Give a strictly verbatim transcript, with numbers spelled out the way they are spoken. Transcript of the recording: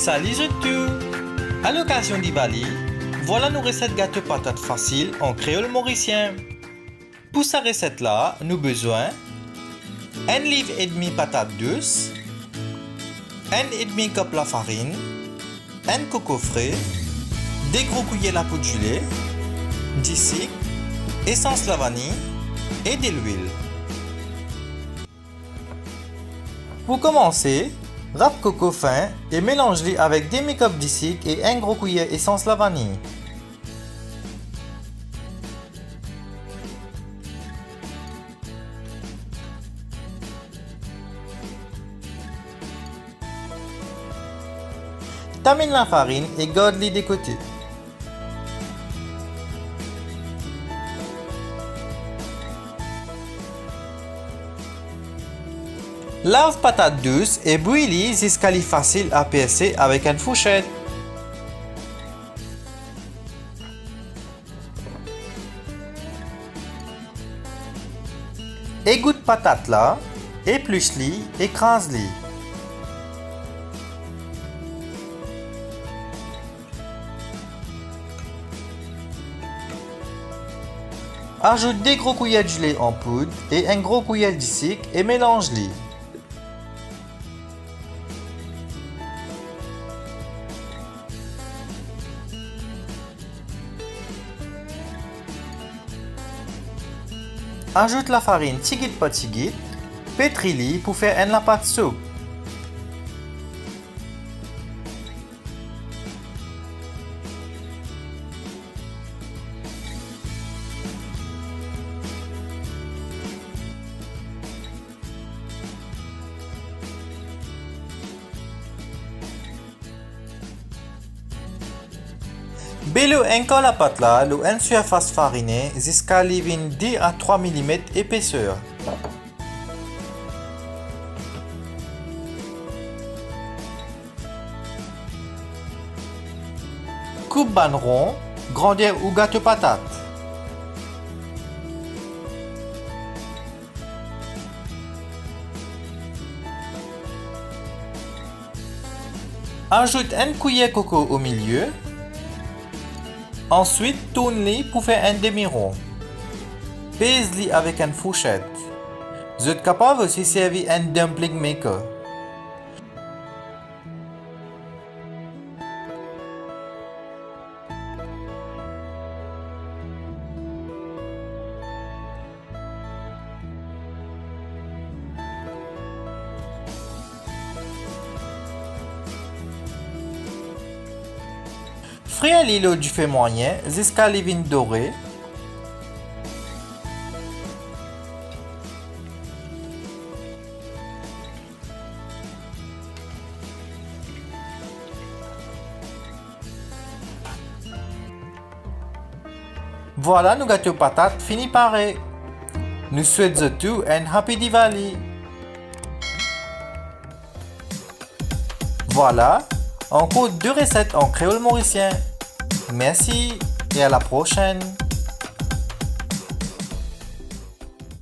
Sali zot tou! A lokazion Diwali, vwala nou reset gato patat fasil an kreol morisien. Pou sa reset la, nou bezwin enn liv edmi patat dous, enn edmi kop lafarinn, enn koko fre, de gro kouyer lapoud zile, disik, esans lavani e delwil. Pou komanse, rap koko fin e melanz li avek demi kop disik e enn gro kouyer esans lavani. Taminn lafarinn e gard li de kote. Lav patat dous e bwi li ziska li fasil a perse avek enn fourset. Egout patat la, eplis li, ekraz li. Azout de gro kouyer dile an poud e enn gro kouyer disik e melanz li. Azout lafarinn tigit par tigit, petri li pou fer enn lapat soup. Bele enn kar lapat la lor enn sirfas farine ziska li vinn de a trwa milimet epeser. Koup bann ron, grander ou gato patat. Azout enn kouyer koko omilie. Answit, tourn li pou fer enn demi ron. Pez li avek enn fourset. Zot kapav osi servi enn dumpling maker. Frir li lor dife mwayin ziska li vinn dore. Vwala, nou gato patat fini pare. Nou swet zot tou enn Happy Diwali. Vwala, ankor de reset an kreol morisien. Mersi e a la prosenn.